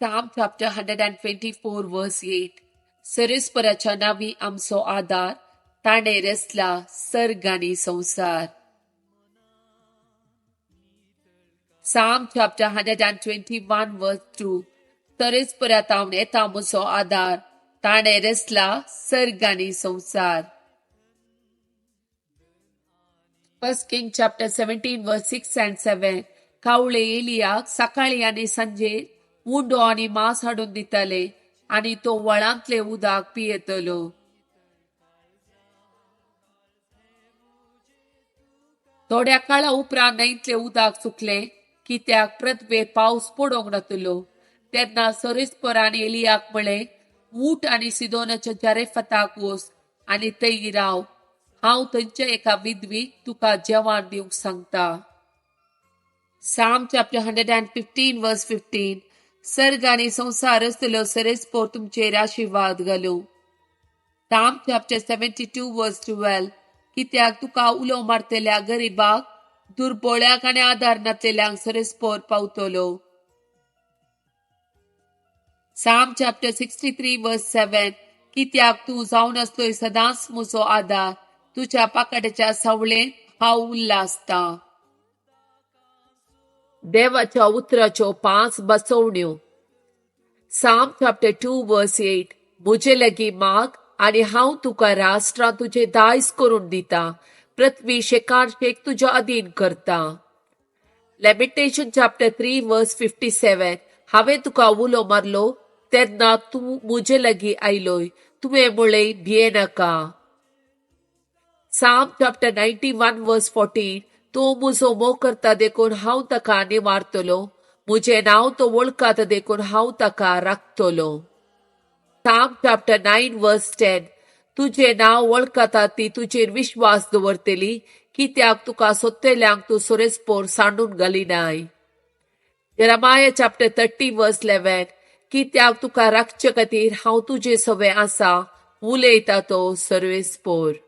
Psalm chapter 124 verse 8. सरेस्पराच्या नांवी आमचो आदार, ताणें रचला सर्ग आनी संवसार. Psalm chapter 121 verse 2. सरेस्परातावन येता म्हजो आदार, ताणें रचला सर्ग आनी संवसार. 1 King chapter 17 verse 6 and 7. कावळे एलियाक सकाळी आनी सांजे उंडो आनी मांस हाडून दिताले आनी तो वळांतले उदक पियेतलो. थोड्या काळा उपरांत न्हंयतले उदक सुकलें, कित्याक पृथ्वेर पावस पडोवंक नातलो. तेन्ना सरेस्परान एलियाक म्हळें, उठ आनी सिदोनाच्या जारेफताक वच आनी थंय राव. हांव थंयच्या एका विधवीक तुका जेवण दिवंक सांगता. Psalm chapter 115 verse 15. सर्ग आनी संवसार आसतलो सरेस्पोर तुमचेर आशिर्वाद घालूं. Psalm chapter 72 verse 12. कित्याक तुका उलो मारतल्या गरिबाक, दुर्बोळ्याक आनी आदार नातलेल्यांक सरेस्पोर पावतलो. Psalm chapter 63 verse 7. कित्याक तूं जावन आसलोय सदांच म्हजो आदार, तुज्या पाकाट्याच्या सावळेंत हांव उल्लासता. देवाच्या उतराच्यो 5 बसवण्यो. Psalm chapter 2 verse 8. म्हजे लागीं माग आनी हांव तुका राष्ट्रां तुजें दायज करून दिता, पृथ्वी शेकान शेक तुज्या अधीन करता. Lamentation chapter 3 verse 57. हांवें तुका उलो मारलो तेन्ना तूं म्हजे लागीं आयलोय, तुवें म्हळें भियेनाका. Psalm chapter 91 verse 14. तो म्हजो मोग करता देखून हांव ताका निवारतलो, म्हजें नांव तो वळखता देखून हांव ताका राखतलो. Psalm chapter 9 verse 10. तुजें नांव वळखता ती तुजेर विश्वास दवरतली, कित्याक तुका सोदतल्यांक तूं सोरेस्पोर सांडून घालिनाय. Jeremiah chapter 30 verse 11. कित्याक तुका राखचे खातीर हांव तुजे सवे आसा, उलयता तो सर्वेस्पोर.